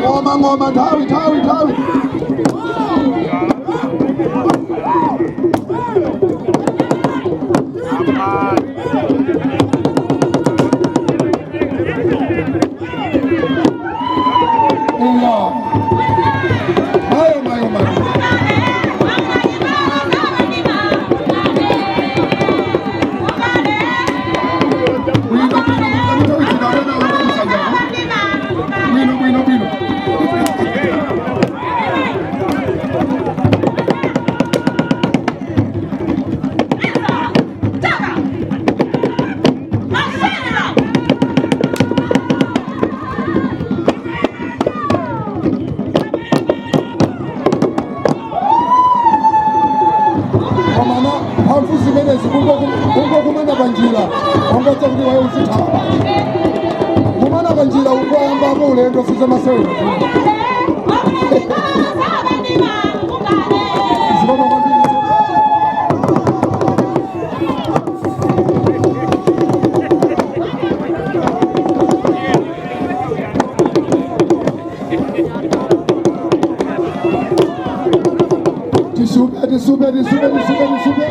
Ng'oma, ng'oma, nthawi, nthawi, nthawi. Eya. Mayo, mayo, mayo. Bwino, bwino, bwino, mutawitsira wena wanga kusanja. Bwino, bwino, bwino. Komana mphamvu zimenezi kungokumana panjira, ongodza kuti waye uzithawa kumana panjira, ukoyambapo ulendo siza masewera. Zikomo kwambiri. Tisupe, tisupe, tisupe, tisupe, tisupe.